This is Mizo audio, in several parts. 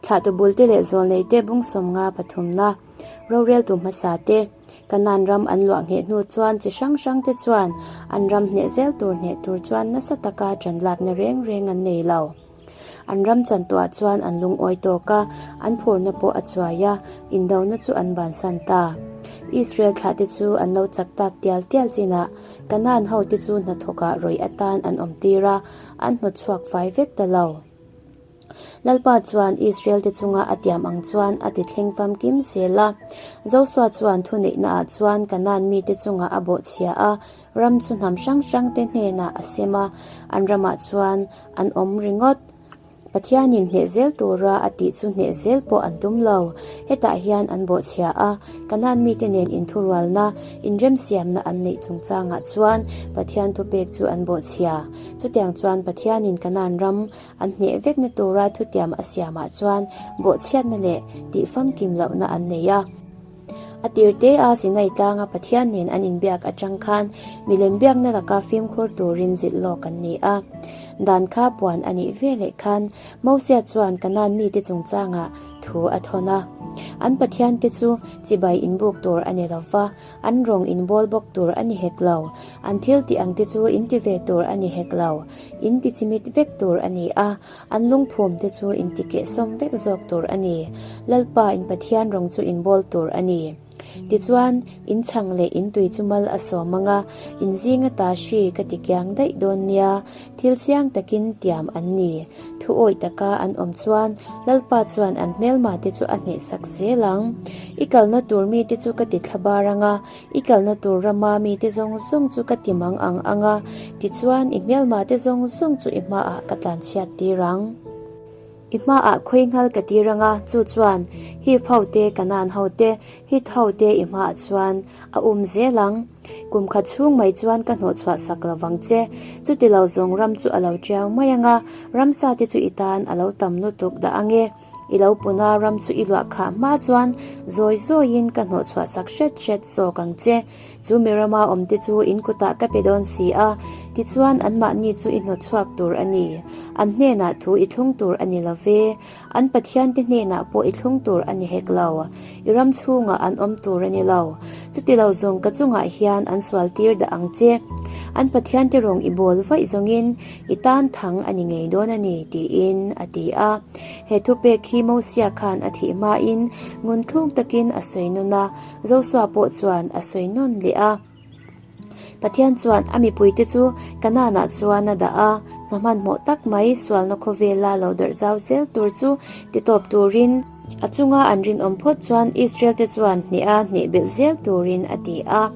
Thlahtu bulte leh zawlneite bung 50 pathumna roreltu hmasa te Kanaan ram an luah ngheh hnu chuan chi hrang hrang te chuan an ram hneh zel tur hneh tur chuan nasa taka ṭan lakna reng reng an nei lo. An ram chantuah chuan an lungawi tawk a, an phurna pawh a chuai a, indona chu an bansan ta. Israel thlahte chu an lo chak tak tial tial chinah Kanaan hote chu hnathawkah rawih atan an awm tir a, an hnawtchhuak fai vek ta lo. Lalpa chuan Israel-te chunga a tiam ang chuan a ti thleng famkim zel a. Josua chuan thuneihnaah chuan Kanaan mite chungah a bawhchhia a, ram chu hnam hrang hrangte hnenah a sem a, an ramah chuan an awm ringawt. Pathianin hneh zel tura a tih chu hneh zel pawh an tum lo. Hetah hian an bawhchhia a, Kanaan mite nen inthurualna, inremsiamna an neih chungchangah chuan Pathian thupek chu an bawhchhia. Chutiang chuan Pathianin Kanaan ram An hneh vekna tura thutiam a siamah chuan bawhchhiatna leh tihfamkim lohna an nei a. A tirte a Sinai tlanga Pathian nen an inbiak atang khan milem biakna laka fimkhur turin zilh lawk an ni a. Dan kha puan a nih veleh khan Mosia chuan Kanaan mite chungchangah thu a thawn a. An Pathiante chu chibai inbuk tur a ni lova, An rawng in bawl bawk tur a ni hek lo. An thil tih ang te chu in ti ve tur a ni hek lo. In ti chimit vek tur a ni a, an lungphum te chu in ti kehsawm vek zawk tur a ni. Lalpa in Pathian rawng chu in bawl tur a ni. Tichuan, in chhang leh in tui chu mal a sawm ang a, in zinga ta hri ka ti kiang daih dawn nia. Thil chiang takin tiam an ni. Thu awih taka an awm chuan Lalpa chuan an hmelma te chu a hnehsak zel ang. I kalna tur mite chu ka ti thla bar ang a, i kalna tur rama mite zawng zawng chu ka ti mang ang ang a, tichuan i hmelma te zawng zawng chu i hmaah ka tlanchhiat tir ang. I hmaah khawi nghal ka tir ang a, chu chuan Hiv ho te, Kanaan ho te, Hit ho te i hmaah chuan a um zel ang. Kum khat chhung mai chuan ka hnawhchhuah sak lo vang che. Chuti lo zawng ram chu a lo tiau mai ang a, ramsa te chu i tan a lo tam lutuk dah ang e. I lo pun a, ram chu i luah khah hma chuan zawi zawiin ka hnawhchhuah sak hret hret zawk ang che. Chu mi rama awmte chu in kutah ka pe dawn si a, tichuan anmahni chu i hnawtchhuak tur a ni. An hnenah thu i thlung tur a ni lo ve, an Pathiante hnenah pawh i thlung tur a ni hek lo. I ram chhungah an awm tur a ni lo. Chuti lo zawng ka chungah hian an sual tir dah ang che. An Pathiante rawng i bawl vaih zawngin i tan thang a ni ngei dawn a ni, tiin a ti a. He thupek hi Mosia khan a thih hmain ngunthlung takin a sawi nawn a. Josua pawh chuan a sawi nawn leh a. Pathian chuan a mipuite chu Kanaanah chuan a dah a, hna hmanhmawh tak mai sualna khawvela lo darh zau zel tur chu titawp turin a chunga an rinawm phawt chuan Israel-te chuan hneh a hneh belh zel turin a ti a.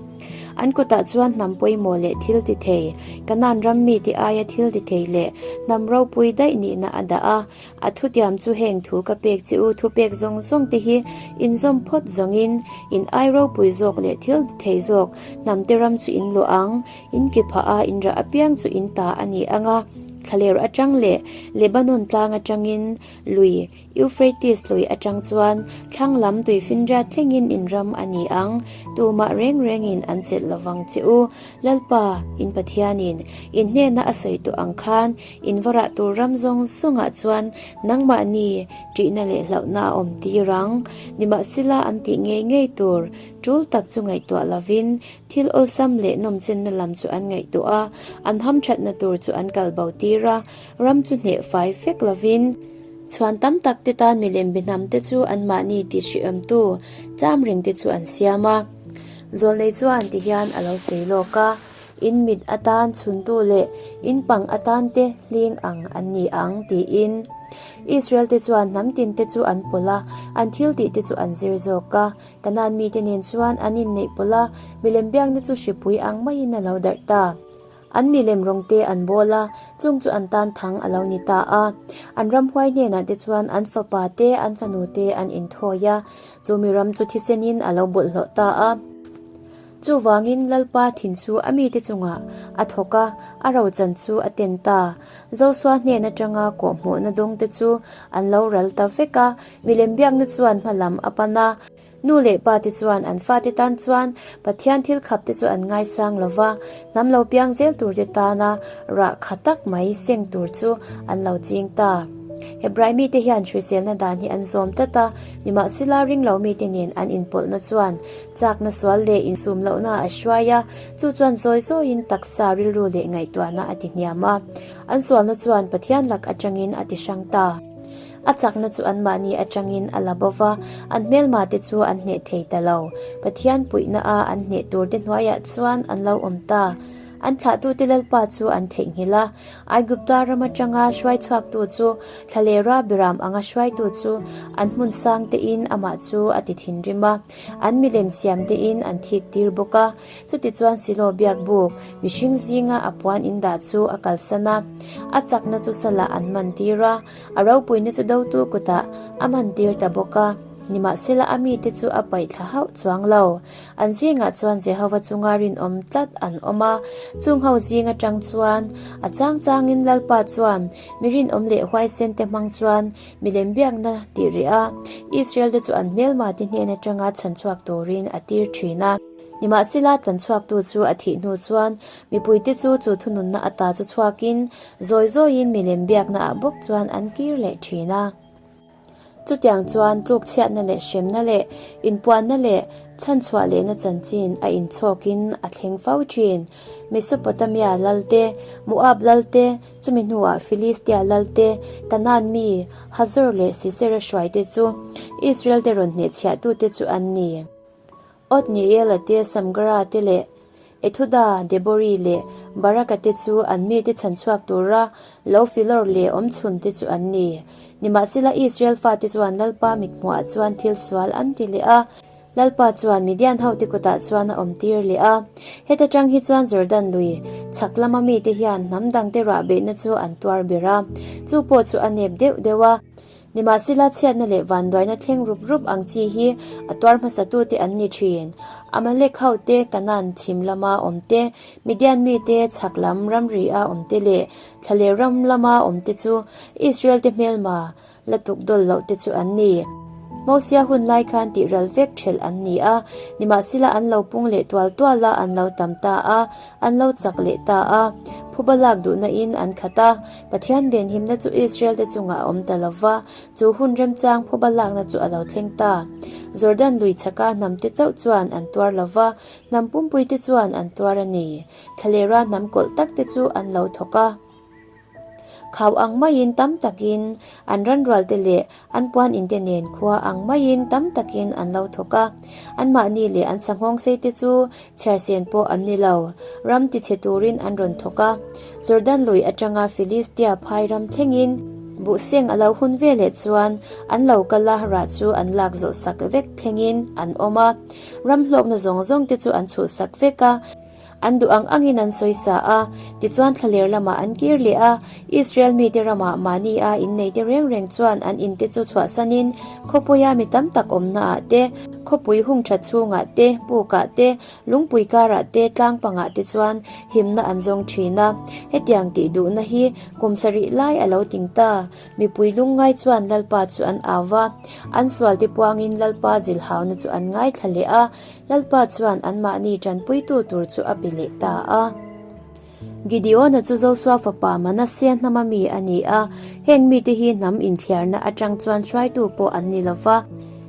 An kutah chuan hnam pawimawh leh thil ti thei, Kanaan ram mite aia thil ti thei leh hnam ropui daih nihna a dah a. A thutiam chu heng thu ka pek che u, thupek zawng zawng te hi inzawm phawt zawngin in ai ropui zawk leh thil thei zawk hnamte ram chu in luah ang, in ke phah a in rah apiang chu in ta a ni ang a, thlaler atang leh Lebanon tlang atangin lui Euphrates lui atang chuan thlang lam tuifinriat thlengin in ram a ni ang, tumah reng rengin an chelh lovang che u, Lalpa, in Pathianin in hnena a sawi tawh ang khan In va rah tur ram zawng zawngah chuan nangmahni ṭihna leh hlauhna a awm tir ang. Nimahsela an tih ngei ngei tur ṭul tak chu ngaihtuah lovin thil awlsam leh nawmchenna lam chu an ngaihtuah a, an hamṭhatna tur chu an kal bo tir a, ram chu hneh fai fek lovin. Chhuan tam tak te tan milem bihnam te chu anmahni ti hriamtu cham reng te chu an siam a. Zawlnei chuan tihian a lo sawi lawk a. In mit atan chhuntu leh in pang atan te hling ang an ni ang, tiin. Israel te chuan hnam tin te chu an pawlh a, an thil tih te chu an zir zawk a. Kanaan mite nen chuan an inneih pawlh a, milem biakna chu hripui ang maiin a lo darh ta. An milem rawng te an bawl a, chung chu an tan thang a lo ni ta a. An ramhuai hnenah te chuan an fapa te, an fanu te an inthawi a, chu mi ram chu thisenin a lo bawlhhlawh ta a. Chuvangin Lalpa thin chu a mite chungah a thawk a, a rochan chu a ten ta. Josua hnen atanga kawhhmuhna dawngte chu an lo ral ta vek a, milem biakna chuan hma lam a pan a. Nu leh pa te chuan an fate tan chuan Pathian thil khap te chu an ngaisang lo va, hnam lo piang zel tur te tana rah kha tak mai seng tur chu an lo ching ta. Hebrai mite hian hriselna dan hi an zawm tlat a, nimahsela ringlo mite nen an inpawlhna chuan chakna sual leh insum lohna a hruai a, chu chuan zawi zawiin taksa rilru leh ngaihtuahna a ti hniam a. An sualna chuan Pathian lak atangin a ti hrang ta. A chakna chu anmahni atangin a la bo va, an hmelma te chu an hneh thei ta lo. Pathian puihna a an hneh tur te hnuaiah chuan an lo awm ta. An thlahtute Lalpa chu an theihnghilh a, Aigupta ram atanga hruai chhuaktu chu thlalera biram anga hruaitu chu an hmun sang tein amah chu a ti thinrim a, an milem siam tein an thik tir bawk a. Chutichuan Silo biakbuk mihring zinga a puan in dah chu a kalsan a, a chakna chu salah an man tir a, a ropuina chu dotu kutah a man tir ta bawk a. Nimahsela a mite chu a paih thla hauh chuang lo. An zingah chuan Jehova chunga rinawm tlat an awm a, chung ho zing atang chuan a chang changin Lalpa chuan mi rinawm leh huaisen te hmang chuan milem biakna tih rih a, Israel te chu an hmelma te hnen atanga chhanchhuak turin a tir thin a. Nimahsela tlanchhuaktu chu a thih hnu chuan mipuite chu chu thununna ata chu chhuakin zawi zawiin milem biakna ah bawk chuan an kir leh thin a. Chutiang chuan tlukchhiatna leh hremna leh inpuanna leh chhanchhuah lehna chanchin a inchhawkin a thleng fo thin. Mesopotamia lal te, Moab lal te, chumi hnuah Filistia lal te, Kanaan mi, Hazor leh Sisera hruaite chu Israel te rawn hnehchhiahtute chu an ni. Otniela te, Samgara te leh Ethuda, Debori leh Baraka te chu an mite chhanchhuak tura lo filawr leh awmchhun te chu an ni. Nimahsela Israel fate chuan Lalpa mithmuhah chuan thil sual an ti leh a, Lalpa chuan Midian hote kutah chuan a awmtir leh a. Heta tang hi chuan Jordan lui chhak lama mite hian hnam dangte rahbeihna chu an tuar ber a, chu pawh chu a nep deuh deuh a. Nimahsela chhiatna leh vanduaina thleng rup rup ang chi hi a tuar hmasatute an ni thin. Amalek hote, Kanaan chhim lama awmte, Midian mite, chhak lam ramri-a awmte leh thlaleh ram lama awmte chu Israel-te hmelma la tuk dawl lohte chu an ni. Mosia hun lai khan tihral vek thelh an ni a, nimahsela an lo pung leh tual tual a, an lo tam ta a, an lo chak leh ta a, phuba lak duhna in an khat a. Pathian venhimna chu Israel-te chungah a awm ta lo va, chu hun remchang phuba lakna chu a lo thleng ta. Jordan lui chhaka hnamte chauh chuan an tuar lo va, hnam pumpuite chuan an tuar a ni. Thlalera hnam kawlh takte chu an lo thawk a. Khau ang maiin tam takin an ranrualte leh An puan inte nen khua ang maiin tam takin an lo thawk a, anmahni leh an sanghawng seite chu chhiarsen pawh an ni lo, ram tichhe turin an rawn thawk a. Jordan lui atanga Filistia phai ram thlengin buhseng a lo hun veleh chuan an lo kal a, rah chu an lak zawh sak vek thlengin an awm a, ram hlawkna zawng zawng te chu an chhuhsak vek a. An duh ang angin an sawi sa a, tichuan thlaler lamah an kir leh a. Israel mite ramah mahni a inneite reng reng chuan an inte chu chhuahsanin khawpuia mi tam tak awmnaah te, khawpui hung tha chhungah te, pukah te, lungpui karah te, tlang pangah te chuan himna an zawng thin a. Hetiang tih duhna hi kum sarih lai a lo ting ta. Mipui lungngai chuan Lalpa chu an au va, an sualte puangin Lalpa zilhauna chu an ngaithla leh a. Lalpa chuan anmahni tanpuitu tur chu a pe leh ta a. Gideona chu Josua fapa Manasseh hnama mi a ni a, heng mite hi hnam inthliarna atang chuan hruaitu pawh an ni lo va.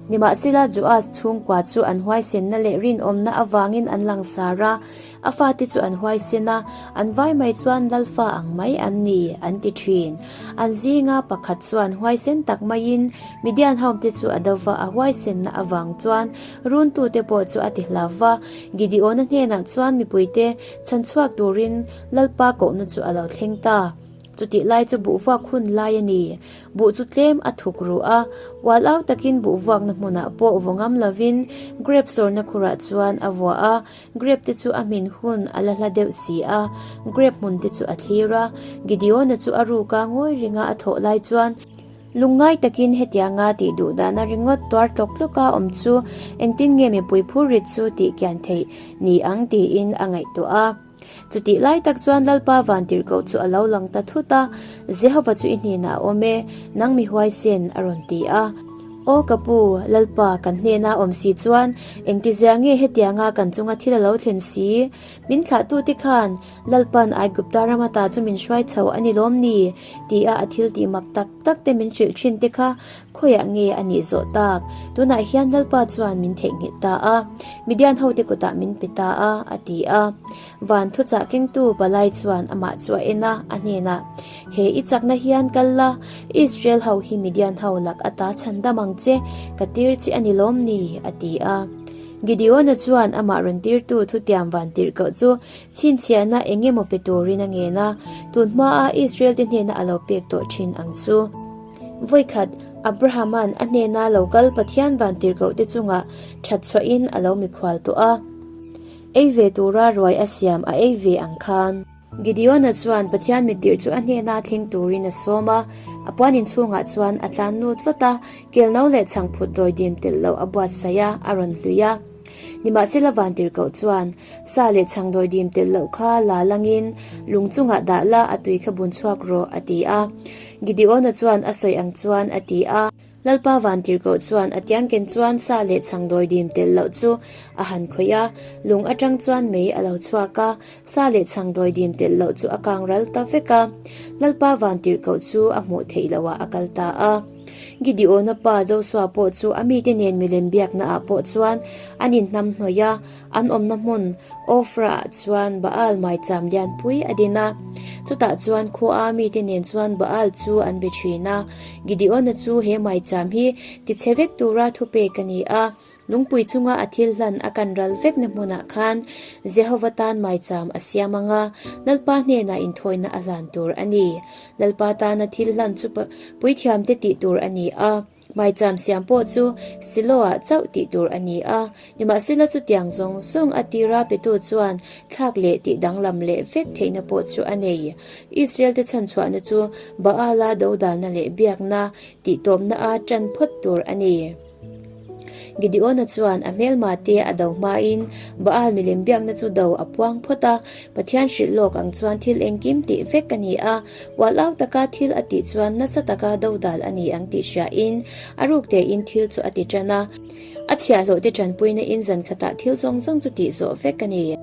Nimahsela Joas chhungkua chu an huaisenna leh rinawmna avangin an langsar a, A fate chu an huaisen a, an vai mai chuan Lalfa ang mai an ni, an ti thin. An zinga pakhat chuan huaisen tak maiin Midian hote chu a do va, a huaisenna avang chuan runtute pawh chu a ti hlau va. Gideona hnenah chuan mipuite chhanchhuak turin Lalpa kohna chu a lo thleng ta. Chutih lai chu buhvuak hun lai a ni. Buh chu tlem a thuk ru a, ual au takin buhvuakna hmunah pawh vaw ngam lovin grep sawrna khurah chuan a vuah a, Grep te chu a hmin hun a la hla deuh si a, grep hmun te chu a thlir a. Gideona chu a ruk a, ngawi ringa a thawh lai chuan lungngai takin hetianga tih duh dahna ringawt tuar tlawk tlawka awm chu engtin nge mipui phur rit chu tih kian theih ni ang tiin a ngaihtuah a. Chutih lai tak chuan Lalpa vantirhkoh chu a lo lang ta thut a, Jehova chu i hnenah a awm e, nang mi huaisen, a rawn ti a. Aw ka pu, Lalpa, kan hnena awm si chuan engtizia nge hetianga kan chunga thil a lo thlen si? Min thlahtute khan Lalpa'n Aigupta ram ata chu min hruai chho a ni lawm ni? tia a thil tih mak tak tak te min hrilh thin te kha khawiah nge a nih zawh tak? Tunah hian Lalpa chuan min theihnghilh ta a, Midian hote kutah min pe ta a, a ti a. Van thuchah kengtu palai chuan amah chu a en a, a hnenah, He i chakna hian kal la, Israel ho hi Midian ho lak ata chhandam ang che, ka tir che a ni lawm ni? a ti a. Gideona chuan amah rawn tirtu thutiam van tirhkoh chu chhinchhiahna eng emaw pe turin a ngen a, tun hmaa Israel te hnena a lo pek tawh thin ang chu. Vawikhat, Abrahama'n a hnena lo kal Pathian van tirhkoh te chungah that chhuahin a lo mikhual tawh a. Ei ve tura ruai a siam a ei ve ang khan. Gideona chuan Pathian mittirh chu a hnena thleng turin a sawm a, a puan inchhungah chuan a tlan lut vat a, kelno leh chhangphut dawidim telh loh a buatsaih a, a rawn hlui a. Nimahsela vantirhkoh chuan, Sa leh chhang dawidim telh loh kha la langin lung chungah dah la, a tui kha bun chhuak rawh, a ti a. Gideona chuan a sawi ang chuan a ti a. Lalpa Vantirhkoh chuan a tiangken chuan sa leh chhang dawidim telh loh chu a han khawih a, lung atang chuan mei a lo chhuak a, sa leh chhang dawidim telh loh chu a kang ral ta vek a. Lalpa Vantirhkoh chu a hmuh theih loh ah a kal ta a. Gideona pa Josua pawh chu a mite nen milem biakna ah pawh chuan an inhnam hnawih a, An awmna hmun Ofra ah chuan Baal maicham lianpui a din a. Chutah chuan khua mite nen chuan Baal chu an be thin a. Gideona chu he maicham hi tichhe vek tura thupek a ni a. Lungpui chunga a thil hlan a kan ral vekna hmunah khan Jehova tan maicham a siam ang a, Lalpa hnenah inthawina a hlan tur a ni. Lalpa tana thil hlan chu puithiamte tih tur a ni a. Maicham siam pawh chu Siloah chauh tih tur a ni a, nimahsela chutiang zawng zawng a tira petu chuan thlak leh tih danglam leh vek theihna pawh chu a nei. Israel-te chhanchhuahna chu Baala dodalna leh biakna tihtawpna a tan phawt tur a ni. Gideona chuan a hmelma te a do hmain Baal milem biakna chu do a puang phawt a, Pathian hrilh lawk ang chuan thil engkim tih vek a ni a, ual au taka thil a tih chuan nasa taka dodal a ni ang tih hriain a ruk tein thil chu a ti tan a. A chhiahhlawh te tanpuina in zan khatah thil zawng zawng chu tih zawh vek a ni.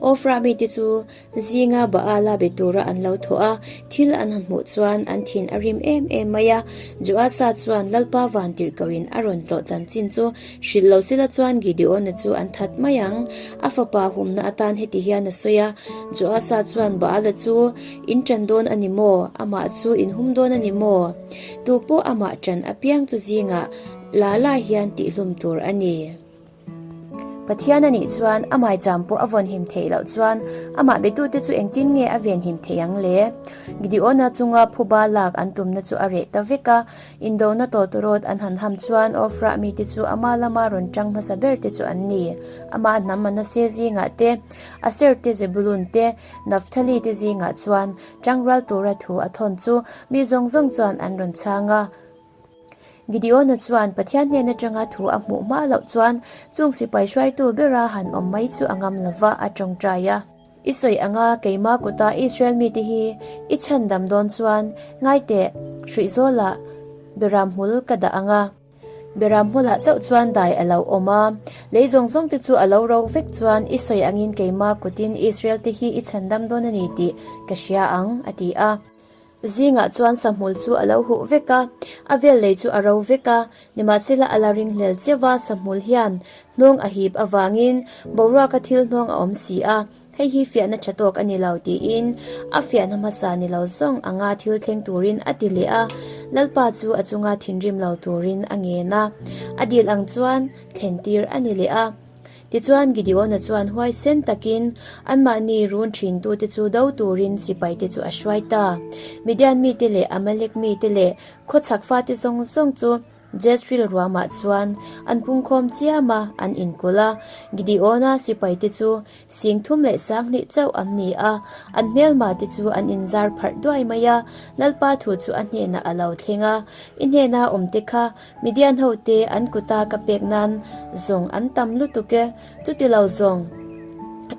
Ofra mite chu Zinga Baala be tura an lo thawh a, thil an han hmuh chuan an thin a rim em em mai a. Joasa chuan Lalpa van tirhkohin a rawn tlawh chanchin chu hrilh lo sela chuan Gideona chu an that mai ang. A fapa humna atan heti hian a sawi a, Joasa chuan Baala chu in ṭan dawn a ni maw? Amah chu in hum dawn a ni maw? Tu pawh amah ṭan apiang chu zingah la la hian tihhlum tur a ni. Pathian a nih chuan a maicham pawh a vawnhim theih loh chuan amah betute chu engtin nge a venhim theih ang le? Gideona chunga phuba lak an tumna chu a reh ta vek a, indona tawtawrawt an han ham chuan Ofrah mite chu ama lama rawn tang hmasa ber te chu an ni. Amah hnam Manasseh zingah te, Aser te, Zebulun te, Naphtali te zingah chuan tangrual tura thu a thawn chu mi zawng zawng chuan an rawn chhang a. Gideona chuan Pathian hnen atanga thu a hmuh hma loh chuan chung sipai hruaitu bera han awm mai chu a ngam lova a tawngtai a. I sawi anga keima kuta Israel mite hi i chhandam dawn chuan ngaiteh hruihzawlah beram hmul ka dah ang a. Beram hmulah chauh chuan dai a lo awm a, lei zawng zawng te chu a lo ro vek chuan i sawi angin keima kutin Israel te hi i chhandam dawn a ni tih ka hria ang, a ti a. Zingah chuan sahmul chu a lo huh vek a, a vel lei chu a ro vek a, nimahsela a la ringhlel cheu a, sahmul hian hnawng a hip avangin boruaka thil hnawng a awm si a, hei hi fiahna tha tawk a ni lo tiin a fiahna hmasa ni lo zawng anga thil thleng turin a ti leh a, Lalpa chu a chunga thinrim lo turin a ngen a, a dil ang chuan thlen tir a ni leh a. Tichuan Gideona chuan huaisen takin anmahni run thintute chu do turin sipaite chu a hruai ta. Midian mite leh Amalek mite leh khawchhak fate zawng zawng chu Jezreel ruamah chuan an pungkhawm chiam a, an inkulh a. Gideona sipaite chu sing thum leh sanghnih chauh an ni a, an hmelmate chu an inzar pharh duai mai a. Lalpa thu chu a hnenah a lo thleng a, I hnena awmte kha Midian hote an kuta ka pek nan zawng an tam lutuk e, chuti lo zawng.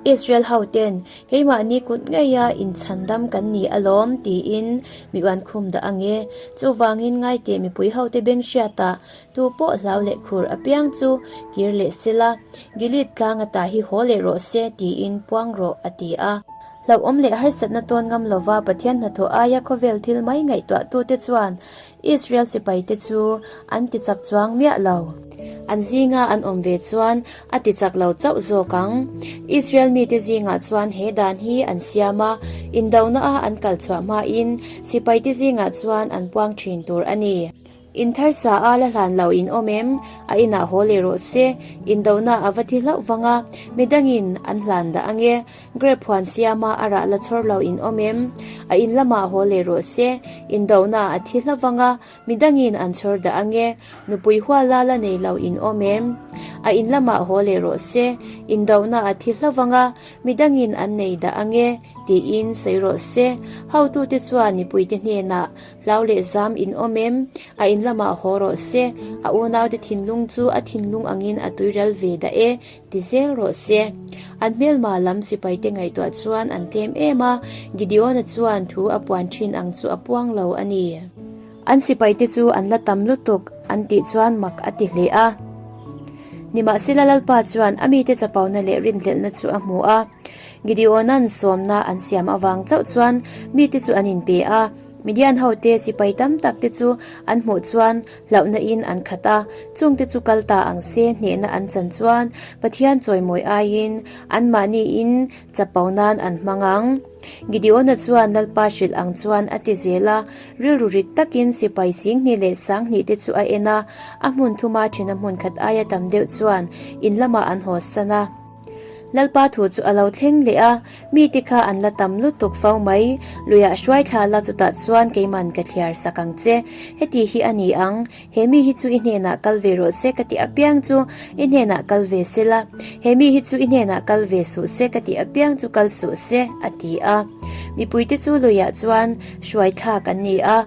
Israel hoten keimahni kut ngeia inchhandam kan ni alawm tiin mi uankhum dah ang e. Chuvangin ngaiteh mipui hote beng hriatah tu pawh hlau leh khur apiang chu kir leh sela, Gilead tlang ata hi haw leh rawh se tiin puang rawh a ti a. Hlauhawm leh harsatna tawn ngam lova Pathian hnathawh aia khawvel thil mai ngaihtuahtute chuan Israel sipaite chu an ti chak chuang miah lo. An zinga an awm ve chuan a ti chak lo chauh zawk ang. Israel mite zingah chuan he dan hi an siam a, indona a an kal chhuah hmain sipaite zingah chuan an puang thin tur a ni. In thar sa a la hlan lo in awm em? A inah haw leh rawh se. Indona a va thi hlauh vang a, midangin an hlan dah ange. Grape huan siama a rah la chhawr lo in awm em? A in lamah haw leh rawh se. Indona a thi hlauh vang a, midangin an chhawr dah ange. Nupui hual la la nei lo in awm em? A in lamah haw leh rawh se. Indona a thi hlauh vang a, midangin an nei dah ange, tiin sawi rawh se. Hotute chuan mipuite hnenah Hlau leh zam in awm em? A in lamah haw rawh se, a unaute thinlung chu a thinlung angin a tuiral ve dah e, ti zel rawh se. An hmelma lam sipaite ngaihtuah chuan an tlem em a, Gideona chuan thu a puan thin ang chu a puang lo a ni. An sipaite chu an la tam lutuk an tih chuan mak a ti hle a. Nimahsela Lalpa chuan a mite chapona leh rinhlelhna chu a hmu a. Gideona'n sawmna an siam avang chauh chuan mite chu an inpe a. Midian hote sipai tam tak te chu an hmuh chuan hlauhna in an khat a, chungte chu kal ta ang se hnehna an chan chuan Pathian chawimawi aiin anmahni in chapo nan an hmang ang. Gideona chuan Lalpa hrilh ang chuan a ti zel a, rilru rit takin sipai singhnih leh sanghnih te chu a en a, a hmun thuma thina hmun khat aia tam deuh chuan in lamah an hawsan a. Lalpa thu chu a lo thleng leh a, mite kha an la tam lutuk fo mai. Luiah hruai thla la chutah chuan keiman ka thliar sak ang che. Heti hi a ni ang, he mi hi chu i hnenah kal ve rawh se ka tih apiang chu i hnenah kal ve se la, he mi hi chu i hnenah kal ve suh se ka tih apiang chu kal suh se, a ti a. Mipuite chu luiah chuan hruai thlak an ni a.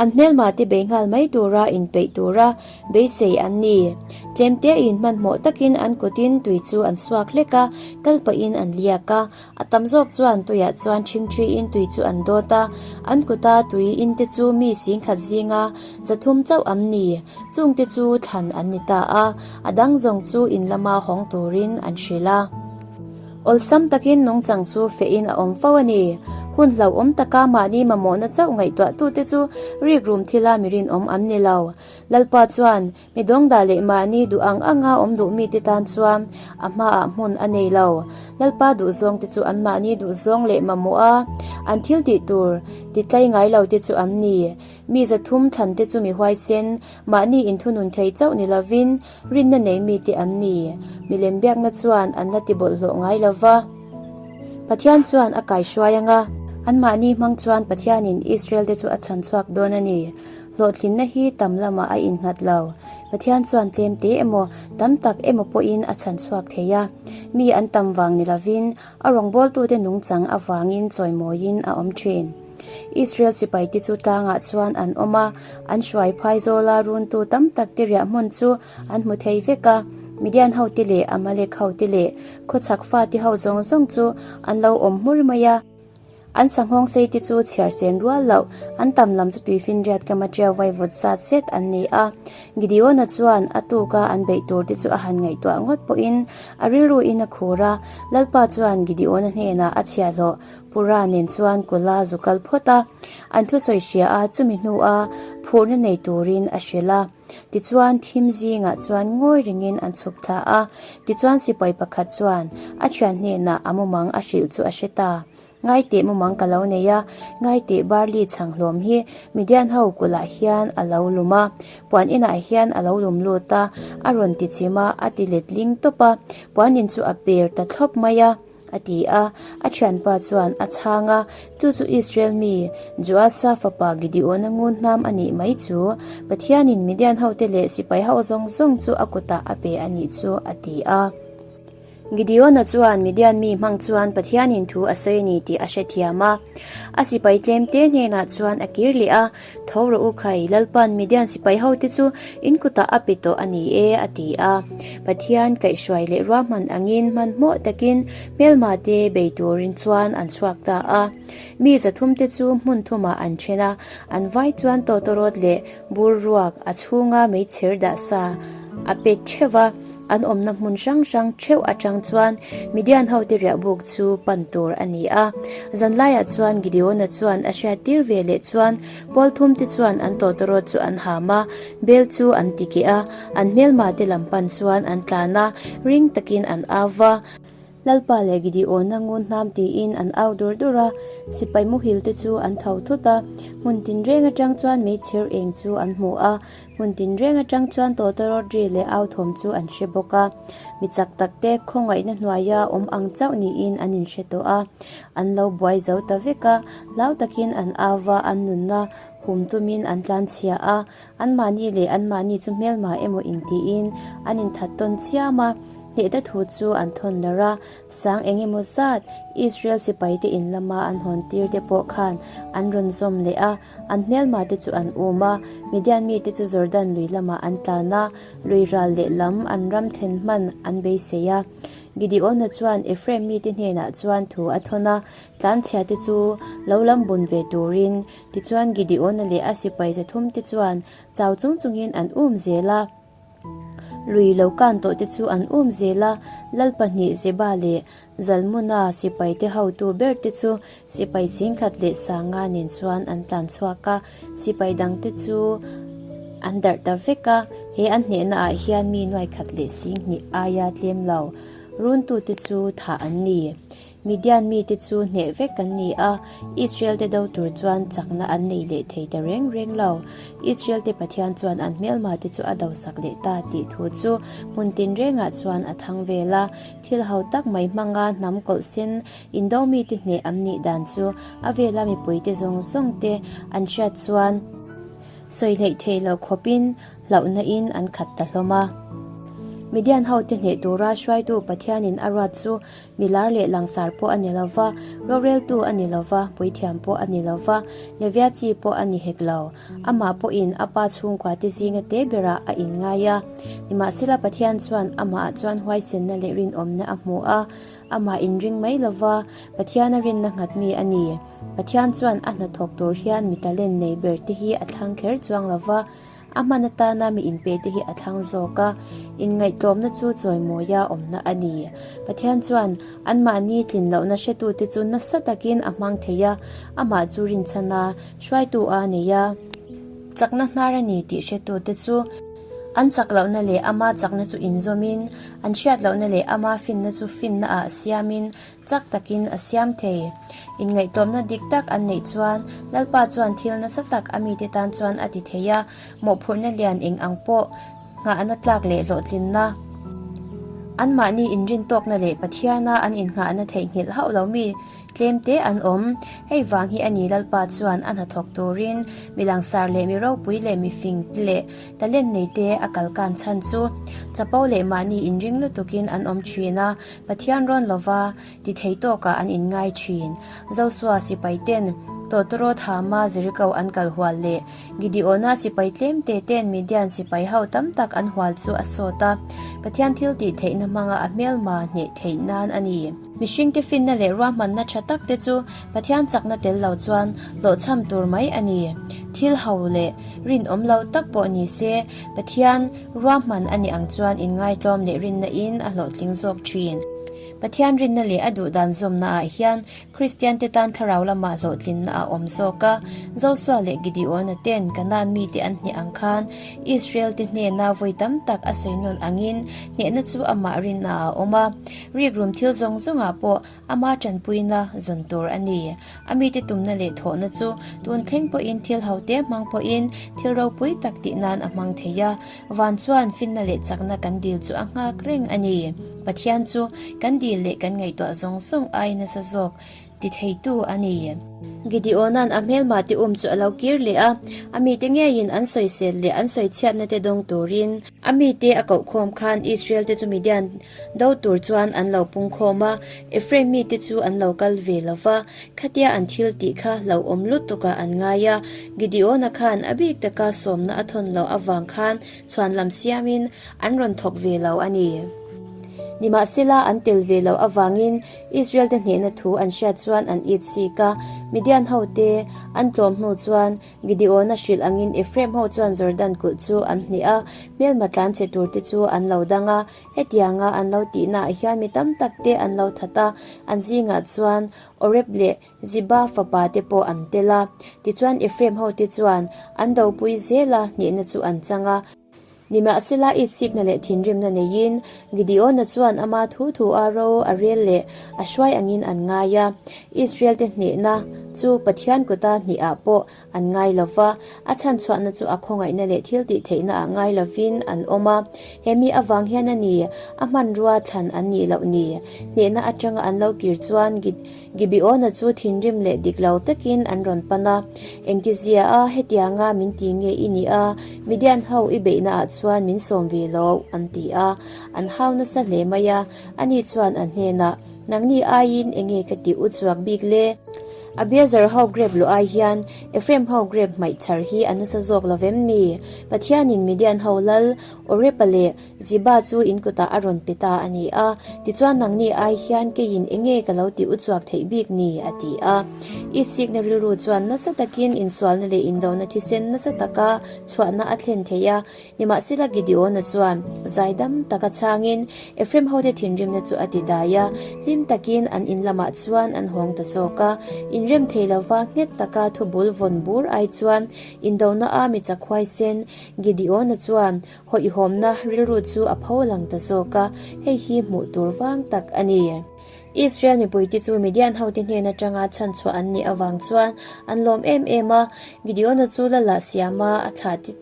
An hmelma te bei nghal mai tura inpeih tura beisei an ni. Tlemtein hmanhmawh takin an kutin tui chu an suak hlek a, kal pahin an liak a. A tam zawk chuan tuiah chuan ṭhingṭhiin tui chu an dawt a, an kuta tui in te chu mi singkhat zinga zathum chauh an ni. Chungte chu thlan an ni ta a, a dang zawng chu in lama hawng turin an hrilh a. Awlsam takin nungchang chu fehin a awm fo a ni. Hun hlauhawm taka mahni mamawhna chauh ngaihtuahtute chu rikrum thila mi rinawm an ni lo. Lalpa chuan mi dawngdah leh mahni duh ang anga awm duh mite tan chuan a hmaah hmun a nei lo. Lalpa duhzawngte chu anmahni duhzawng leh mamawha an thil tih tur titlai ngai lote chu an ni. Mi zathum thlante chu mi huaisen, mahni inthunun thei chauh ni lovin, Rinna nei mite an ni. Milem biakna chuan an la ti bawlhhlawh ngai lo va. Pathian chuan a kaihruai ang a, anmahni hmang chuan Pathianin Israelte chu a chhan chhuak dawn a ni. Hlawhtlinna hi tam lamah a innghat lo. Pathian chuan tlem te emaw, tam tak emaw pawhin a chhan chhuak thei a. Mi an tam vang ni lovin, a rawngbawltute nungchang avangin chawimawiin a awm thin. Israel sipaite chu tlangah chuan an awm a, an hruai phai zawla runtu tam tak te riah hmun chu an hmu thei vek a. Midian hote leh Amalek hote leh khawchhak fate ho zawng zawng chu an lo awm hmur mai a. An sanghawng sei te chu chhiar sen rual loh, an tam lam chu tuifinriat kama ṭiau vaivut zat zet an ni a. Gideona chuan a tuka an beih tur te chu a han ngaihtuah ngawt pawhin a rilruin a khur a, Lalpa chuan Gideona hnenah a chhiahhlawh Pura nen chuan kula zu kal phawt a, an thusawi hria a, chumi hnua phurna nei turin a hrilh a. Tichuan thim zingah chuan ngawi ringin an chhuk thla a, tichuan sipai pakhat chuan a thian hnenah a mumang a hrilh chu a hre ta. Ngaiteh mumang ka lo nei a, ngaiteh barley chhang hlawm hi Midian ho kulh ah hian a lo lum a, puan inah hian a lo lum lut a, a rawn ti chim a, a ti letling tawp a, puan in chu a per ta thlawp mai a. A ti a, a thianpa chuan a chhang a, Chu chu Israel mi, Joasa fapa Gideona ngun hnam a nih mai chu, Pathianin Midian hote leh sipai ho zawng zawng chu a kutah a pe a nih chu, a ti a. Gideona chuan Midian mi hmang chuan Pathianin thu a sawi a ni tih a hrethiam a. A sipai tlemte hnenah chuan a kir leh a, Tho rawh u khai, Lalpa'n Midian sipai hote chu in kutah a pe tawh a ni e, a ti a. Pathian kaihhruai leh ruahman angin hmanhmawh takin hmelma te bei turin chuan an chhuak ta a. Mi zathumte chu hmun thumah an then a, an vai chuan tawtawrawt leh bur ruak a chhunga meichher dah sa a pe theuh va. An awmna hmun hrang hrang theuh atang chuan Midian hote riahbuk chu pan tur a ni a. Zanlaiah chuan Gideona chuan a hriattir ve leh chuan pawl thumte chuan an tawtawrawt chu an ham a, bel chu an ti keh a, an hmelmate lam pan chuan an tlan a, ring takin an au va. Lalpa leh Gideona ngun hnam tiin an au dur dur a, sipai muhil te chu an tho thut a, hmun tinreng atang chuan meichher eng chu an hmu a, Hmun tinreng atang chuan tawtawrawt ri leh au thawm chu an hre bawk a, mi chak tak te khawngaihna hnuaia awm ang chauh niin an inhre tawh a. An lo buai zo ta vek a, hlau takin an au va, an nunna hum tumin an tlanchhia a, anmahni leh anmahni chu hmelma emaw intiin an inthat tawn chiam a, hnehna thu chu an thawn darh a. Sang eng emaw zat Israel sipaite in lama an hawn tir te pawh khan an rawn zawm leh a, an hmelma te chu an um a, Midian mite chu Jordan lui lamah an tlan a, lui ral lehlam an ram then hman an beisei a. Gideona chuan Ephraim mite hnenah chuan thu a thawn a, tlanchhia te chu lo lam bun ve turin. Tichuan Gideona leh a sipai zathum te chuan chau chung chungin an um zel a. Lui lo kan tawh te chu an um zel a, Lal pahnih Zeba leh Zalmuna sipai te hotu ber te chu sipai singkhat leh sanga nen chuan an tlan chhuak a, sipai dang te chu an darh ta vek a, he an hnehna ah hian mi nuaikhat leh singhnih aia tlem lo runtu te chu thah an ni. Midian mite chu hneh vek an ni a, Israel-te do tur chuan chakna an nei leh thei ta reng reng lo. Israel-te Pathian chuan an hmelmate chu a dosak leh ta tih thu chu hmun tinrengah chuan a thang vel a. Thil ho tak mai hmanga hnam kawlh sen indo mite hneh an nih dan chu a vela mipuite zawng zawngte an hriat chuan sawi hleih theih loh khawpin hlauhna in an khat ta hlawm a. Midian hote hneh tura hruaitu Pathianin a ruat chu Mi lar leh langsar pawh a ni lo va, roreltu a ni lo va, puithiam pawh a ni lo va, Levia chi pawh a ni hek lo. Amah pawhin a pa chhungkua te zinga te berah a inngai a. Nimahsela Pathian chuan amahah chuan huaisenna leh rinawmna a hmu a, amah inring mai lo va, Pathiana rinna nghat mi a ni. Pathian chuan a hnathawk tur hian mi talent nei ber te hi a thlang kher chuang lo va, A hman atana mi inpe te hi a thlang zawk a, inngaihtlawmna chu chawimawia awmna a ni. Pathian chuan anmahni tlin lohna hretute chu nasa takin a hmang thei a, amah chu rinchhana hruaitu a nei a. Chakna hnar a ni tih hretute chu an chak lohna leh ama chakna chu inzawmin, an hriat lohna leh ama finna chu finna ah siamin Chak takin a siam thei. Inngaihtlawmna dik tak an neih chuan Lalpa chuan thil nasa tak a mite tan chuan a ti thei a, mawhphurhna lian eng ang pawh nghahna tlak leh hlawhtlinna. Anmahni inrintawkna leh Pathiana an innghahna theihnghilh hauh lo mi tlem te an awm. Hei vang hi a ni Lalpa chuan a hnathawk turin mi langsar leh mi ropui leh mi fing leh talent nei te a kalkan chhan chu chapo leh mahni inring lutukin an awm thin a, Pathian rawn lova ti thei tawkah an inngai thin. Josua sipai ten Tawtawrawt hama Jeriko an kal hual leh Gideona sipai tlem te ten Midian sipai ho tam tak an hual chu a sawt a, Pathian thil tih theihna hmanga a hmelma hneh theih nan a ni. Mihringte finna leh ruahmanna tha tak te chu Pathian chakna tel lo chuan hlawhchham tur mai a ni. Thil ho leh rinawm lo tak pawh ni se, Pathian Ruahman a nih ang chuan inngaitlawm leh rinna in a hlawhtling zawk thin. Pathian rinna leh a duhdan zawmna ah hian Kristian te tan thlarau lamah hlawhtlinna a awm zawk a. Josua leh Gideona ten Kanaan mite an hneh ang khan Israel te hnena vawi tam tak a sawi nawn angin hnehna chu amah rinna ah a awm a. Rikrum thil zawng zawngah pawh Ama tanpuina zawn tur a ni. A mite tumna leh thawhna chu tun thleng pawhin thil hote hmang pawhin thil ropui tak tih nan a hmang thei a. Van chuan finna leh chakna kan dil chu a nghak reng a ni. Pathian chu kan dil leh kan ngaihtuah zawng zawng ai nasa zawk. titheitu a ni. Gideona'n a hmelmate um chu a lo kir leh a, a mite ngeiin an sawisel leh an sawichhiatna te dawng turin a mite a kohkhawm khan Israel te chu Midian do tur chuan an lo pungkhawm a, Ephraim mite chu an lo kal ve lo va, khatia an thil tih kha hlauhawm lutukah an ngai a, Gideona khan a bik taka sawmna a thawn loh avang khan chhuanlam siamin an rawn thawk ve lo a ni. Nimahsela an tel ve loh avangin Israel te hnehna thu an hriat chuan an it sik a, Midian ho te an tlawm hnu chuan Gideon-a hrilh angin Ephraim ho chuan Jordan kulh chu an hneh a, hmelma tlan che tur te chu an lo dang a, hetianga an lo tihnaah hian mi tam tak te an lo that a, an zingah chuan Oreb leh Ziba fapa te pawh an tel a. Tichuan Ephraim ho te chuan an dopui zel a, hnehna chu an chang a. Nimahsela itsikna leh thinrimna neiin Gideona chuan ama thu thu a ro a rel leh a hruai angin an ngai a. Israel-te hnehna chu Pathian kuta hnehah pawh an ngai lo va, a chhanchhuahna chu a khawngaihna leh thiltihtheihna ah ngai lovin an awm a. He mi avang hian a ni, a hmanrua thlan an nih loh ni. Hnehna atanga an lo kir chuan Gibeona chu thinrim leh dik lo takin an rawn pan a, Engtizia a, hetianga min ti nge i nih a, Midian ho i beihna ah chuan min sawm ve lo, an ti a. An hau nasa hle mai a, ani chuan an hnenah, Nangni aiin enge ka tih u chuak bik le? Abiezer ho grep luh ai hian Ephraim ho grep hmaih chhar hi a nasa zawk lo vem ni? Pathianin Midian ho lal Orepa leh Ziba chu in kutah a rawn pe ta a ni a, tichuan nangni ai hian keiin enge ka lo tih uchuak theih bik ni? a ti a. Itsikna rilru chuan nasa takin insualna leh indona thisen nasa taka chhuahna a thlen thei a, nimahsela Gideona chuan zaidam taka chhangin Ephraim hote thinrimna chu a ti dai a, hlim takin an in lamah chuan an hawng ta zawk a. Inrem thei lova nghet taka thubul vawn bur ai chuan indona a mi chak huaisen Gideona chuan Hawihhawmna rilru chu a pho lang ta zawk a, hei hi hmuh tur vang tak a ni. Israel mipuite chu Midian hote hnen atanga chhanchhuah an nih avang chuan an lawm em em a, Gideona chu lala siama a thlah ti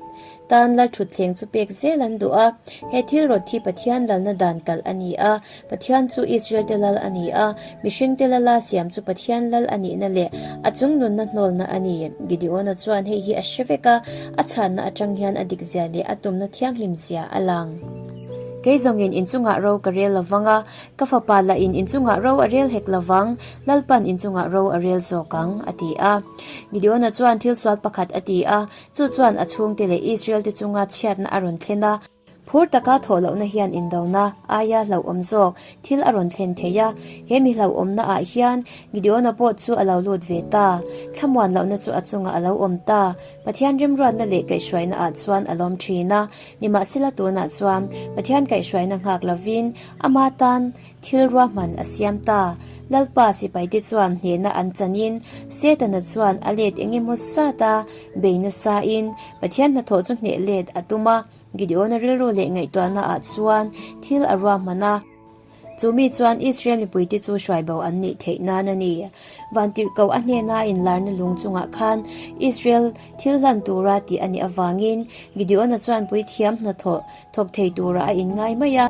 tan lalthutthleng chu pek zel an duh a. He thil rawt hi Pathian lalna dan kalh a ni a, Pathian chu Israel-te lal a ni a, mihringte lala siam chu Pathian lal a nihna leh a chungnunna hnawlna a ni. Gideona chuan hei hi a hre vek a, a chhanna atang hian a dikzia leh a tumna thianghlim zia a lang. Kei zawngin inchungah ro ka rel lovang a, ka fapa lahin inchungah ro a rel hek lovang, Lalpan inchungah ro a rel zawk ang, a ti a. Gideona chuan thil sual pakhat a ti a, chu chuan a chhungte leh Israel-te chunga chhiatna a rawn thlen a. Phur taka thawh lohna hian indona aia hlauhawm zawk thil a rawn thlen thei a, he mi hlauhawmna ah hian Gideona pawh chu a lo lut ve ta. Thlamuan lohna chu a chungah a lo awm ta. Pathian remruatna leh kaihhruaina ah chuan a lawm thin a, nimahsela tunah chuan Pathian kaihhruaina nghak lovin ama tan Thil ruahman a siam ta. Lalpa sipaite chuan hnehna an chanin Setana chuan a let engemaw zat a bei nasain Pathian hnathawh chu hneh let a tum a. Gideona rilru leh ngaihtuahna ah chuan thil a ruahman a. Chu mi chuan Israel mipuite chu hruaibo an nih theih nan a ni. Vantirhkoh a hnena inlarna lung chungah khan Israel thil hlan tura tih a nih avangin Gideona chuan puithiam hnathawh Thawk thei turah a inngai mai a.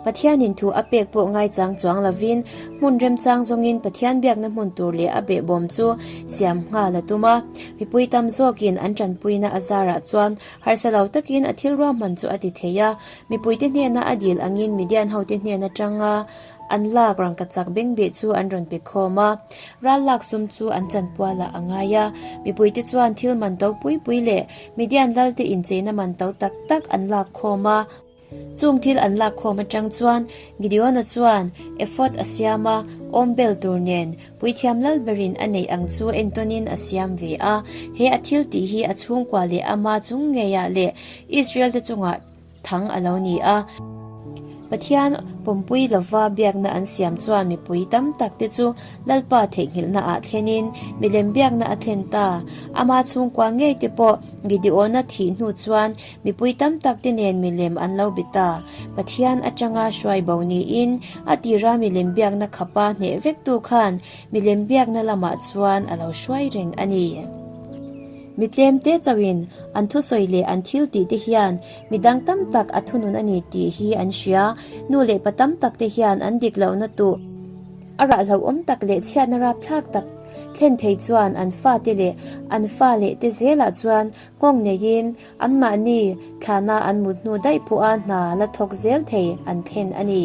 Pathianin thu a pek pawh ngaichang chuang lovin hmun remchang zawngin Pathian biakna hmun tur leh a behbawm chu siam nghal a tum a. Mipui tam zawkin an tanpuina a zarah chuan harsa lo takin a thil ruahman chu a ti thei a. Mipuite hnena a dil angin Midian hote hnen atanga an lak rangkachak bengbeh chu an rawn pe khawm a. Ral lak sum chu an chanpualah a ngai a. Mipuite chuan thil man to pui pui leh Midian lalte incheina man to tak tak an lak khawm a. Chung thil an lak khawm atang chuan Gideona chuan ephod a siam a, awm bel tur nen puithiam lal berin a neih ang chu entawnin a siam ve a. He a thil tih hi a chhungkua leh ama chung ngeiah leh Israel-te chungah Thang a lo ni a. Pathian pawmpui lova biakna an siam chuan mipui tam tak te chu Lalpa theihnghilhna ah thlenin milem biakna a thlen ta. Ama chhungkua ngei te pawh Gideona thih hnu chuan mipui tam tak te nen milem an lo bi ta. Pathian atanga hruai bo niin a tira milem biakna khapa hneh vektu khan milem biakna lamah chuan a lo hruai reng a ni. Mi tlemte chauhin an thusawi leh an thil tih te hian mi dang tam tak a thunun a ni tih hi an hria. Nu leh pa tam tak te hian an dik lohna tuh. A rah hlauhawm tak leh chhiatna rapthlak tak thlen thei chuan an fate leh an fa leh te zelah chuan nghawng neiin anmahni thlana an mut hnu daih pawha hna la thawk zel thei an thlen a ni.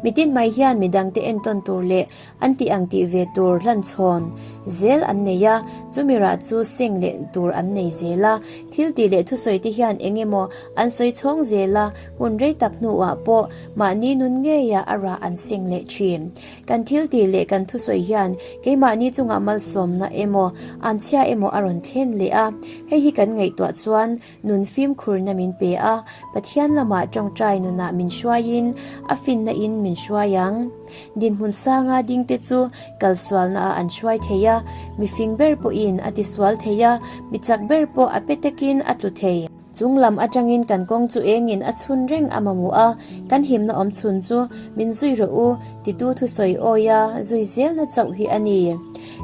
Mitin mai hian midangte entawn tur leh An tih ang tih ve tur hlanchhawn zel an nei a, chumi rah chu seng leh tur an nei zel a. Thil tih leh thusawi te hian eng emaw an sawi chhawng zel a, hun rei tak hnuah pawh mahni nun ngeia a rah an seng leh thin. Kan thil tih leh kan thusawi hian keimahni chungah malsawmna emaw anchhia emaw a rawn thlen leh a, hei hi kan ngaihtuah chuan nun fimkhurna min pe a, Pathian lamah tawngtai nunah min hruaiin a finna in min hruai ang. Dinhmun sanga dingte chu kalsualna ah an hruai thei a, mifing ber pawhin a tisual thei a, mi chak ber pawh a pe takin a tlu thei. Chung lam atangin kan kawng chu engin a chhun reng a mamawh a, kan himna awm chhun chu min zui rawh u titu thusawi awia zui zelna chauh hi a ni.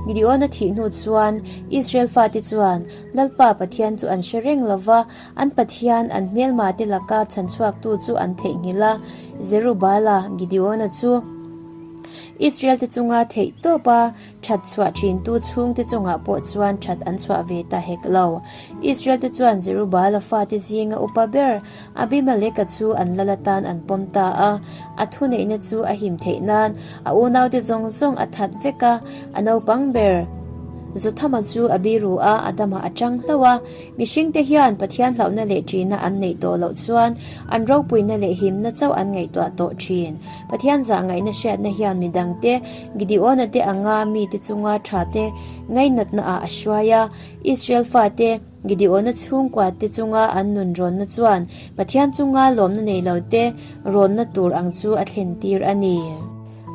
Gideon-a thih hnu chuan Israel fate chuan Lalpa Pathian chu an hre reng lo va, an Pathian an hmelmate laka chhanchhuaktu chu an theihnghilh a, Jerubbaala, Gideona chu Israel-te chunga theih tawpa that chhuah thintu chhungte chungah pawh chuan that an chhuah ve ta hek lo. Israel-te chuan Jerubbaala fate zinga upa ber Abimeleka chu an lal atan an pawm ta a, a thuneihna chu a him theih nan a unaute zawng zawng a that vek a, a naupang ber Jothama chu a biru a, a damah a tang hlauh a. Mihringte hian Pathian hlauhna leh ṭihna an neih tawh loh chuan an ropuina leh himna chauh an ngaihtuah tawh ṭhin. Pathian zahngaihna hriatna hian midangte Gideona te anga mite chunga ṭhate ngainatna ah a hruai a, Israel fate, Gideona chhungkua te chunga an nun rawnna chuan Pathian chunga lawmna nei lo te rawnna tur ang chu a thlen tir a ni.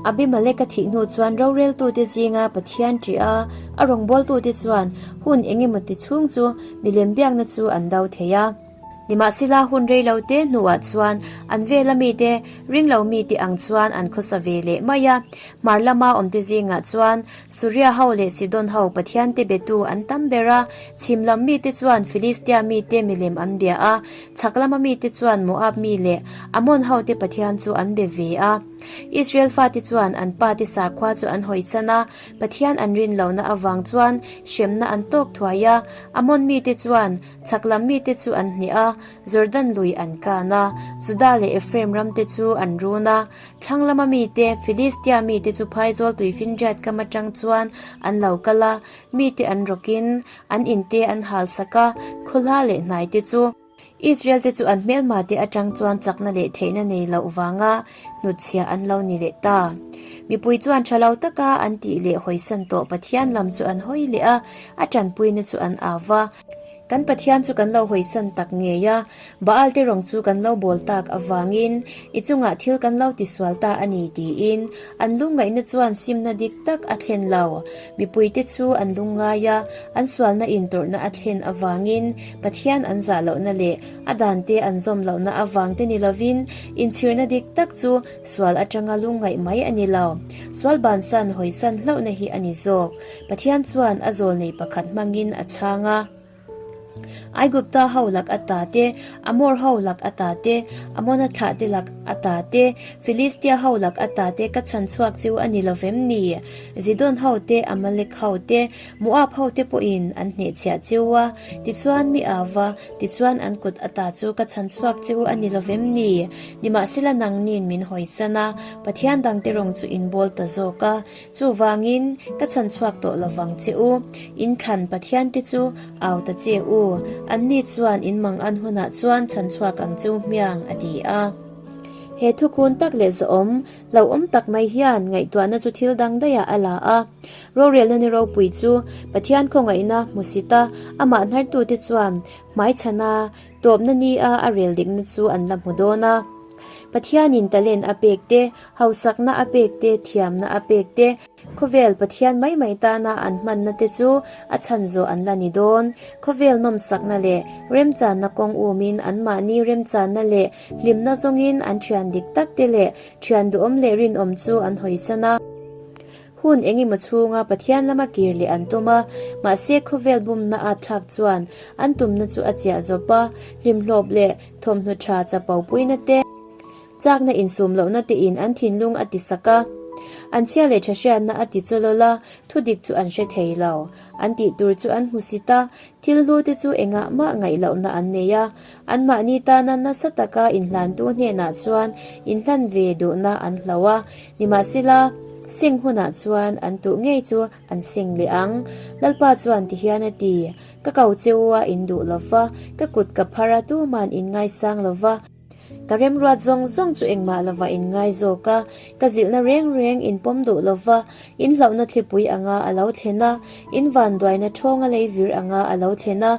Abimelek a thih hnu chuan roreltute zinga Pathian ṭih a, a rawngbawltute chuan hun engemaw ti chhung chu milem biakna chu an do thei a. Nimahsela hun rei lo te hnuah chuan an vela mite ringlo mite ang chuan an khawsa ve leh mai a. Hmar lama awmte zingah chuan Suria ho leh Sidon ho pathiante betu an tam ber a, chhim lam mite chuan Filistia mite milem an bia a, chhak lama mite chuan Moab mi leh Ammon hote pathian chu an be ve a. Israel fate chuan an pate sakhua chu an hawisan a, Pathian an rin lohna avang chuan hremna an tawk thuai a, Ammon mite chuan chhak lam mite chu an hneh a, Jordan lui an kan a, Juda leh Ephraim ramte chu an run a. Thlang lama mite, Filistia mite chu phaizawl tuifinriat kam atang chuan an lo kal a, mite an rawkin an inte an hal sak a, khawhla leh hnaite chu. Israel te chu an hmelma te atang chuan chakna leh theihna nei loh vanga hnutchhiah an lo ni leh ta. Mipui chuan tha lo taka an tih leh hawisan tawh Pathian lam chu an hawi leh a, a tanpuina chu an au va. Kan Pathian chu kan lo hawisan tak ngei a, Baal te rawng chu kan lo bawl tak avangin i chungah thil kan lo tisual ta a ni tiin an lungngaihna chuan simna dik tak a thlen lo. Mipuite chu an lungngai a, an sualna intawrhna a thlen avangin Pathian an zah lohna leh a dante an zawm lohna avang te ni lovin inchhirna dik tak chu sual atanga lungngaih mai a ni lo. Sual bansan hawisan hlauhna hi a ni zawk. Pathian chuan a zawlnei pakhat hmangin a chhang a. Aigupta ho lak ata te, Amor ho lak ata te, Amona thlah te lak ata te, Filistia ho lak ata te ka chhan chhuak chu a ni lo vem ni? Zidon ho te, Amalek ho te, Moab ho te pawhin an hnehchhiah cheu a, tichuan mi au va, tichuan an kut ata chu ka chhan chhuak cheu a ni lo vem ni? Nimahsela nangnin min hawisan a, Pathian dangte rawng chu in bawl ta zawk a, Chuvangin, ka chhan chhuak tawh lo vang che u. In thlan Pathiante chu au ta che u. Anni chuan in mang an hunah chuan chhan chhuak ang che u hmiang, a ti a. He thukun tak leh zawhawm, hlauhawm tak mai hian ngaihtuahna chu thil dang daihah a la a. Rorelna ni ropui chu Pathian khawngaihna hmusita amah hnartute chuan hmaichhana tawpna nia a rel dikna chu an la hmu dawn a. Pathianin talent a pek te, hausakna a pek te, thiamna a pek te, khawvel Pathian mai mai tana an hmanna te chu a chhan zawh an la ni dawn. Khawvel nawmsakna leh remchanna kawng umin anmahni remchanna leh hlimna zawngin an thian dik tak te leh thian duhawm leh rinawm chu an hawisan a. Hun engemaw chhunga Pathian lama kir leh an tum a, mahse khawvel bumna at thlak chuan an tumna chu a chiah zawp a, hlimhlawp leh thawmhnaw tha chapo puina te, chakna insum lohna tein an thinlung a ti sak a. An chhia leh tha hriatna a ti chawlawl a, thudik chu an hre thei lo. An tih tur chu an hmusit a, thil hlu te chu engah mah ngaih lohna an nei a. Anmahni tana nasa taka inhlantu hnenah chuan inhlan ve duhna an hlo a, nimahsela, sing hunah chuan an tuh ngei chu an sing leh ang. Lalpa chuan tihian a ti, Ka ko che u a in duh lo va, ka kut ka phar a tuman in ngaisang lo va. Ka remruat zawng zawng chu engmah lova in ngai zawk a, ka zilhna reng reng in pawm duh lo va, in hlauhna thlipui anga a lo thlen a, in vanduaina thawnga lei vir anga a lo thlen a,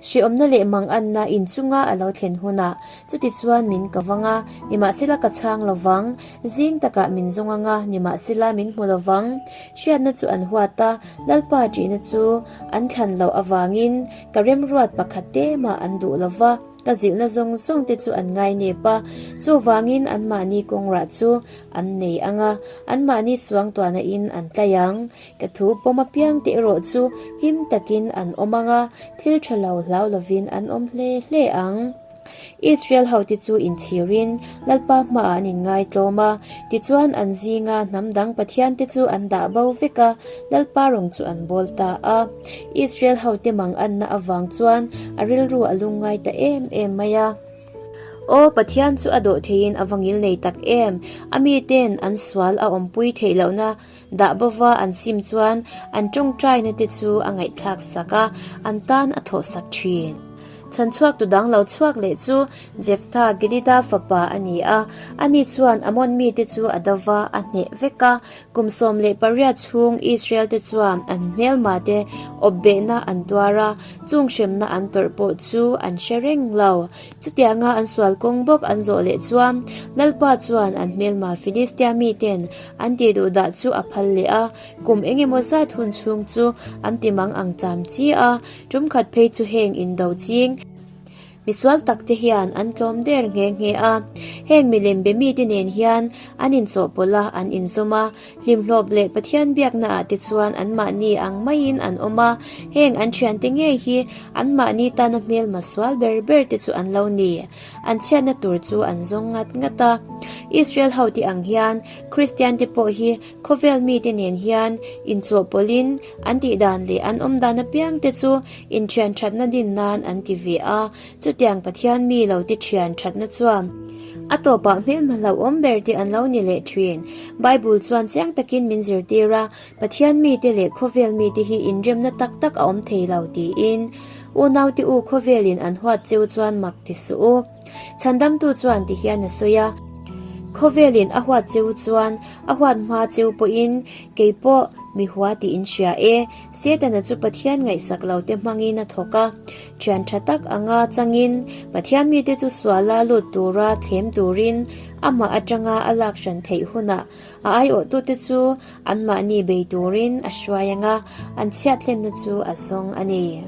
hriawmna leh manganna in chunga a lo thlen hunah chutichuan min ka vang a, nimahsela ka chhang lo vang, zing takah min zawng anga, nimahsela min hmu lo vang. Hriatna chu an huat a, Lalpa ṭihna chu an thlan loh avangin ka remruat pakhat te mah an duh lo va. Ka zilhna zawng zawng te chu an ngai nep a, chuvangin anmahni kawngrah chu an nei ang a, anmahni suangtuahna in an tlai ang. Ka thu pawm apiang te erawh chu him takin an awm ang a, thil tha lo hlau lovin an awm hle hle ang. Israel hote chu inchhirin Lalpa hmaah an inngai tlawm a, tichuan an zinga hnam dang pathiante chu an dah bo vek a, Lalpa rawng chu an bawl ta a. Israel hote manganna avang chuan a rilru a lungngai ta em em mai a. Aw, Pathian chu a dawh theiin a va ngil nei tak em! A miten an sual a awmpui theih lohna dah bova an sim chuan an tawngtaina te chu a ngaihthlak sak a, an tan a thawhsak thin. Chhanchhuak tu dang lo chhuak leh chu Jephthah Gileada fapa a ni a, ani chuan Ammon mite chu a do va, a hneh vek a. Kum 18 chhung Israel te chuan an hmelma te awpbehna an tuar a, chung hremna an tawrh pawh chu an hre reng lo. Chutianga an sual kawng bawk an zawh leh chuan Lalpa chuan an hmelma Philistia miten an tih duh dah chu a phal leh a, kum eng emaw zat hun chhung chu an ti mang ang cham chi a. Tumkhat phei chu heng indo ching misual tak te hian an tlawm der nghe nghe a. Heng milem be mite nen hian an inchawhpawlh a, an inzawm a. Hlimhlawp leh Pathian biakna ah te chuan anmahni ang maiin an awm a. Heng an thiante ngei hi anmahni tana hmelma sual ber ber te chu an lo ni. An chhiatna tur chu an zawng ngat ngat a. Israel ho te ang hian Kristian te pawh hi Khawvel mite nen hian inchawhpawlhin an tihdan leh an awmdan apiangte chu inthian thatna din nan an ti ve a, chutiang Pathian mi lo ti thian thatna chuan a tawpah hmelhma hlauhawm ber te an lo ni leh thin. Bible chuan chiang takin min zirtir a, Pathian mite leh khawvel mite hi inremna tak tak a awm thei lo tiin. Unaute u khawvelin an huat cheu chuan mak ti suh u. Chhandamtu chuan ti hian a sawi a, Khawvelin a huat cheu chuan a huat hma cheu pawhin kei pawh mi hua tih in hria e. Setana chu Pathian ngaihsak lo te hmangin a thawk a, thian tha tak anga changin Pathian mite chu suala lut tura thlem turin amah atanga a lak hran theih hunah a aiawhtute chu anmahni bei turin a hruai anga an chhiat hlenna chu a zawng a ni.